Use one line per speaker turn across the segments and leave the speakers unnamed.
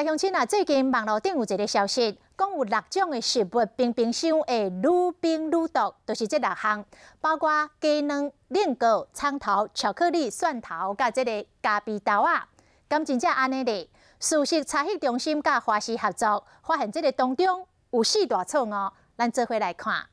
鄉親啊，最近網路頂有一个消息，講有六種的食物冰冰箱會愈冰愈毒，就是這六項，包括雞卵、冷糕、蔥頭、巧克力、蒜頭，佮這个咖啡豆仔。敢真正按呢咧？事實查核中心佮華視合作，發現這个當中有四大錯誤，咱做伙來看。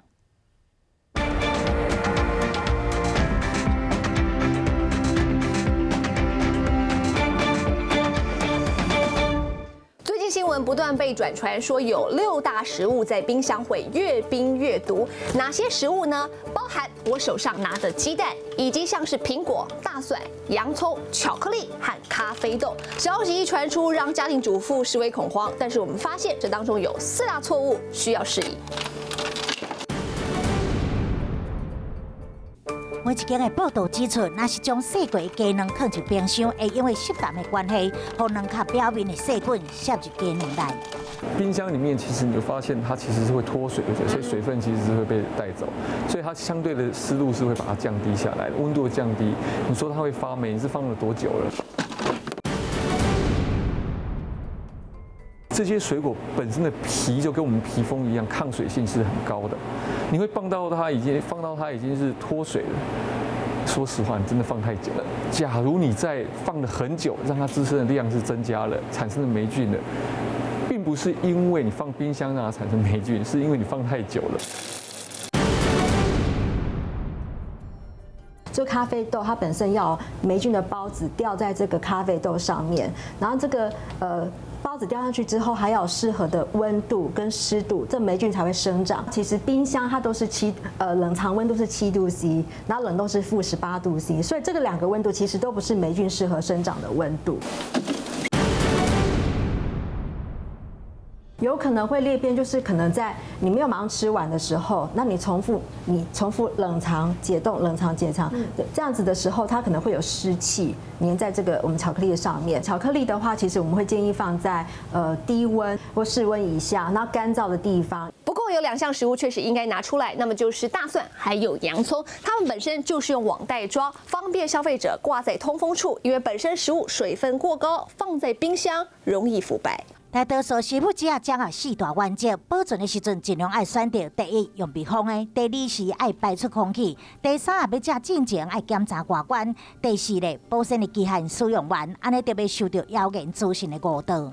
最近新聞不斷被轉傳，說有六大食物在冰箱會越冰越毒。哪些食物呢？包含我手上拿的雞蛋，以及像是蘋果、大蒜、洋蔥、巧克力和咖啡豆。消息一傳出，讓家庭主婦視為恐慌。但是我們發現這當中有四大錯誤需要釋疑。
每一間的報道指出，若是將細過的雞卵放入冰箱，會因為濕淡的關係，予卵殼表面的細菌滲入雞卵內。
冰箱裡面其實你就發現它其實是會脫水的，所以水分其實是會被帶走，所以它相對的濕度是會把它降低下來，溫度降低。你說它會發霉，你是放了多久了？這些水果本身的皮就跟我們皮膚一樣，抗水性是很高的。你會放到它已經放到它已經是脫水了。說實話，你真的放太久了。假如你在放了很久，讓它自身的量是增加了，產生了霉菌了，並不是因為你放冰箱讓它產生霉菌，是因為你放太久了。
這咖啡豆它本身要霉菌的孢子掉在這個咖啡豆上面，然後這個孢子掉上去之後，還要有適合的溫度跟濕度，這霉菌才會生長。其實冰箱它都是冷藏溫度是7度 C，然後冷凍是-18度 C，所以這個兩個溫度其實都不是霉菌適合生長的溫度。有可能會裂變，就是可能在你沒有馬上吃完的時候，那你重複冷藏解凍、冷藏解藏，這樣子的時候，它可能會有濕氣粘在這個我們巧克力的上面。巧克力的話，其實我們會建議放在低溫或室溫以下，然後乾燥的地方。
不過有兩項食物確實應該拿出來，那麼就是大蒜還有洋蔥，它們本身就是用網袋裝，方便消費者掛在通風處，因為本身食物水分過高，放在冰箱容易腐敗。
大多數食物只要掌握四大原則，保存的時陣盡量愛選擇第一用密封的，第二是愛排出空氣，第三啊欲食進前愛檢查外觀，第四咧保鮮的期限使用完，按呢就袂受著謠言資訊的誤導。